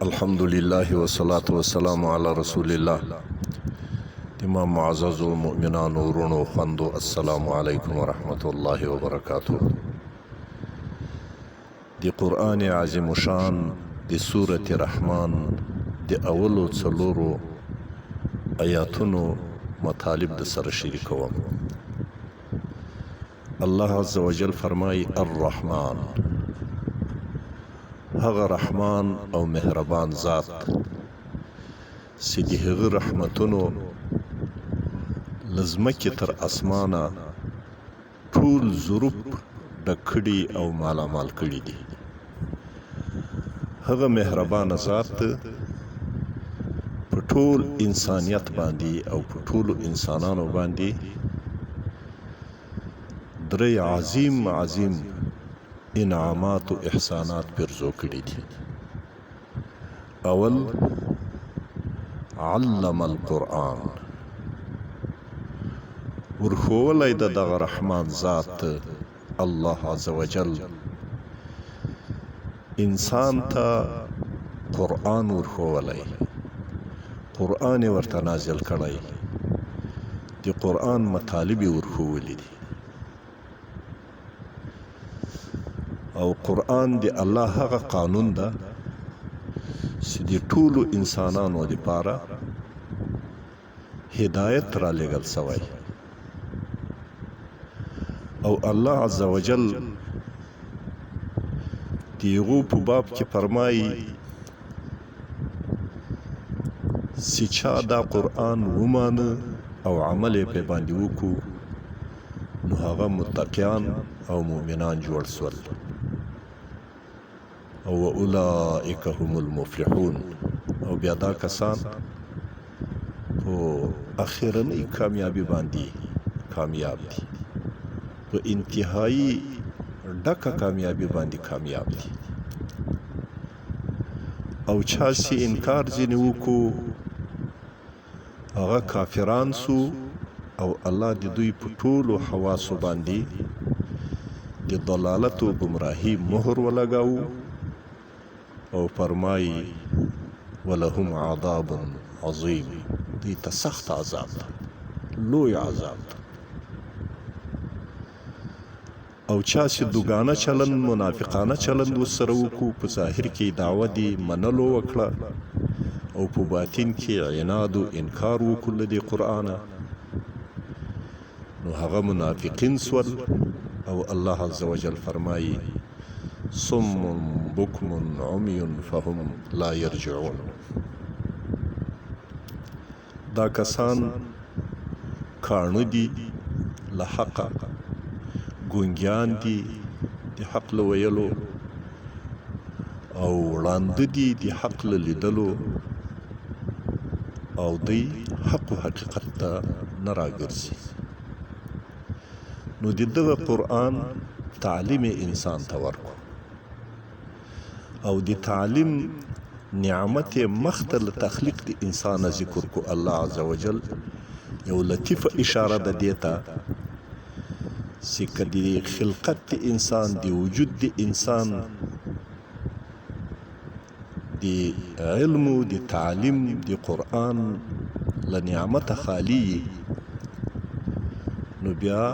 الحمد لله والصلاة والسلام علی رسول الله. تمام معززو مؤمنانو، وروڼو، خوندو، السلام علیکم ورحمت الله وبرکاته. د قرآن عظیم شان د سورة رحمان د اولو څلورو آیاتونو مطالب د سره شریکوم. الله عز وجل فرمای: الرحمن، هغه رحمان او مهربان ذات چې د هغه رحمتونو له ځمکې تر اسمانه ټول ظروف ډک کړي او مالامال کړي دي. هغه مهربان ذات په ټول انسانیت باندې او په ټولو انسانانو باندې درې عظیم عظیم انعامات او احسانات پرزو کړي دي. اول، علم القرآن، ورښوولی د دغه رحمان ذات الله عز وجل انسان ته قرآن ورښوولی، قرآن یې ورته نازل کړی، د قرآن مطالب یې ورښوولي دي. او قرآن د الله هغه قانون ده چې د ټولو انسانانو دپاره هدایت را لېږل شوی. او الله عز وجل د هغو په باب کې فرمایي چې چا دا قرآن ومانه او عمل یې پرې باندې وکړو، نو هغه متقیان او مؤمنان جوړ شول، او اولئک هم المفلحون، او بیا دا کسان په اخرنۍ کامیابی باندې کامیاب دي، په انتهایی ډکه کامیابی باندې کامیاب دي. او چا چې انکار ځینې وکړو، هغه کافران سو، او الله د دوی په ټولو حواسو باندې د ضلالت او ګمراهي مهر ولګاو او فرمایي: ولهم عذاب عظیم، دوی ته سخت عذاب ده، لوی عذاب ده. او چا چې دوګانه چلند، منافقانه چلند ورسره وکړو، په ظاهر کې دعوه دې منلو وکړه او په باطن کې عناد او انکار وکړو له دې قرآنه، نو هغه منافقین سول، او الله عز وجل فرمایي: صم بکم عمی فهم لا يرجعون. دا کسان کاڼه دي له حقه، ګونګیان دي د حق له ویلو، او ړانده دي د حق له لیدلو، او دوی حق و حقیقت ته نه راګرځي. نو د دغه قرآن تعلیم انسان ته ورکو، او د تعلیم نعمت یې مخته له تخلیق د انسانه ذکر کو. الله عز وجل یو لطیفه اشاره ده دې ته چې که د خلقت د انسان، د وجود د انسان، د علم و د تعلیم د قرآن له نعمته خالی، نو بیا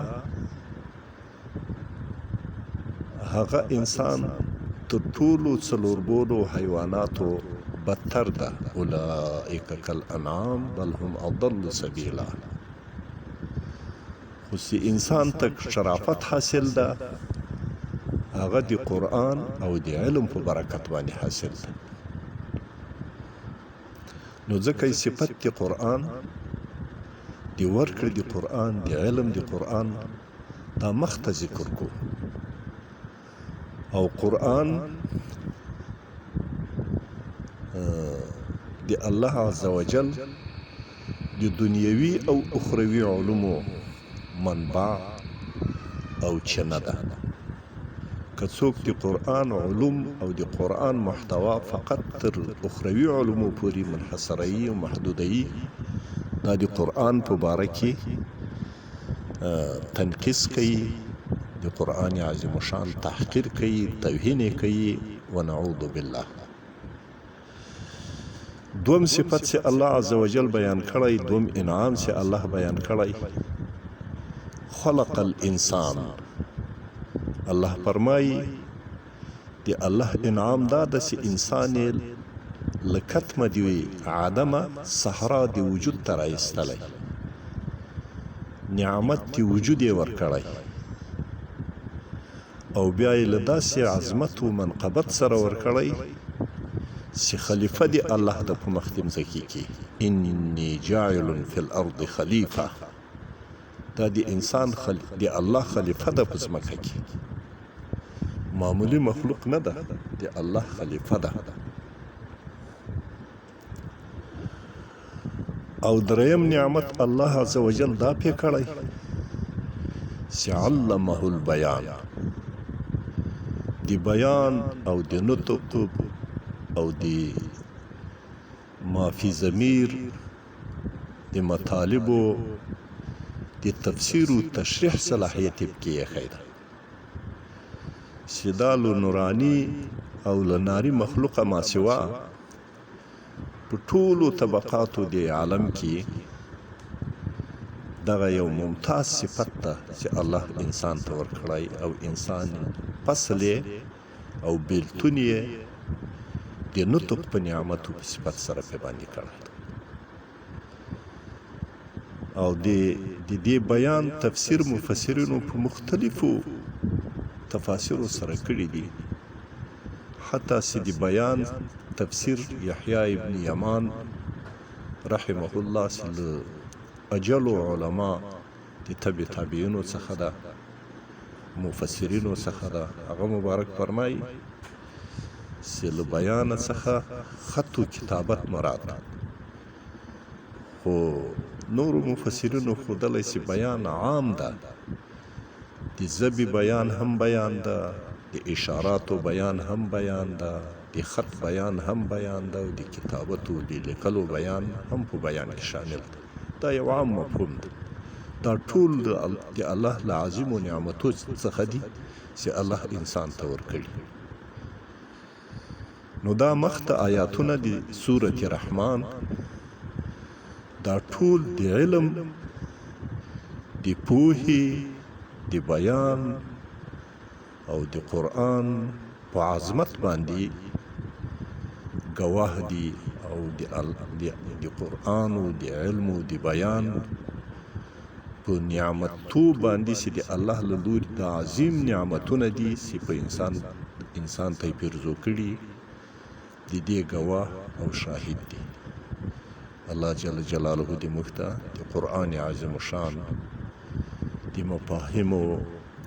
هغه انسان تر ټولو څلوربولو حیواناتو بدتر ده، اولئک کالانعام بل هم اضل سبیلا. خو چې انسان ته شرافت حاصل ده، هغه د قرآن او د علم په برکت باندې حاصل ده. نو ځکه یې صفت د قرآن، د ورکړې د قرآن، د علم د قرآن دا مخته ذکر کو. او قرآن د الله عز وجل د دنیوي او اخروي علومو منبع او چنه ده. که څوک د قرآن علوم او د قرآن محتوا فقط تر اخروي علومو پورې منحصروي او محدودوي، دا د قرآن په باره کې تنقیص کوي، د قرآن عظیم شان تحقیر کوي، توهین یې کوي، ونعوذ بالله. دوم صفت چې الله عزوجل بیان کړی، دوم انعام چې الله بیان کړی، خلق الانسان. الله فرمایي د الله انعام دا ده چې انسان یې له کتمه د عدمه صحرا د وجود ته راایستلی، نعمت د وجود یې ورکړی او بیا یې له داسې عظمت و منقبت سره ورکړی چې خلیفه د الله ده په مخ د مځکې کې. انی جاعل فی الارض خلیفه، دا د انسان د الله خلیفه ده په ځمکه کې، معمولی مخلوق نه ده، د الله خلیفه ده. او دریم نعمت الله عز وجل دا پې کړی چې علمه البیان، د بیان او د نطق او د مافي ضمیر د مطالبو د تفسیر او تشریح صلاحیت یې پکې ایښی ده چې دا له نوراني او له ناري مخلوقه ما سوا په ټولو طبقاتو د عالم کې دغه یو ممتاز صفت ده چې الله انسان ته ورکړی او انسان فصل یې او بیلتون یې د نطق په نعمت او په صفت سره پې باندې کړی. او د دې بیان تفسیر مفسرینو په مختلفو تفاسیرو سره کړي دي، حتی چې د بیان تفسیر یحیی ابن یمان رحمه الله چې له اجلو علما د تبع تابعینو څخه ده، مفسرینو څخه ده، هغه مبارک فرمایي چې له بیان څخه خط و کتابت مراد، خو نورو مفسرینو ښودلی چې بیان عام ده، د ژبې بیان هم بیان ده، د اشاراتو بیان هم بیان ده، د خط بیان هم بیان ده، او د کتابت او د لیکلو بیان هم په بیان کې شامل ده. دا یو عام مفهوم ده. دا ټول د الله له عظیمو نعمتو څخه دي چې الله انسان ته ورکړي. نو دا مخته آیاتونه د سورة رحمان دا ټول د علم، د پوهې، د بیان او د قرآن په عظمت باندې ګواه دي، او د قرآن او د علم او د بیان په نعمتو باندې چې د الله له لوري د عظیم نعمتونه دي چې په انسان ته یې پیرزو کړي، د دې ګواه او شاهد دي. الله جل جلاله دې موږ ته د قرآن عظیم شان د مفاهیمو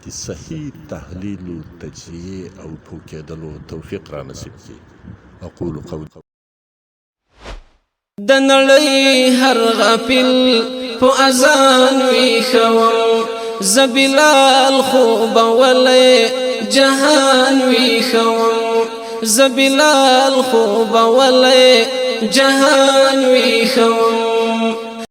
د صحیح تحلیل و تجزیې او پوه کېدلو توفیق را نصیب کړي. اقول قولي. د نړۍ هر غافل په اذان ویښوم، زه بلال خوبولی جهان ویښوم، زه بلال خوبولی جهان ویښوم.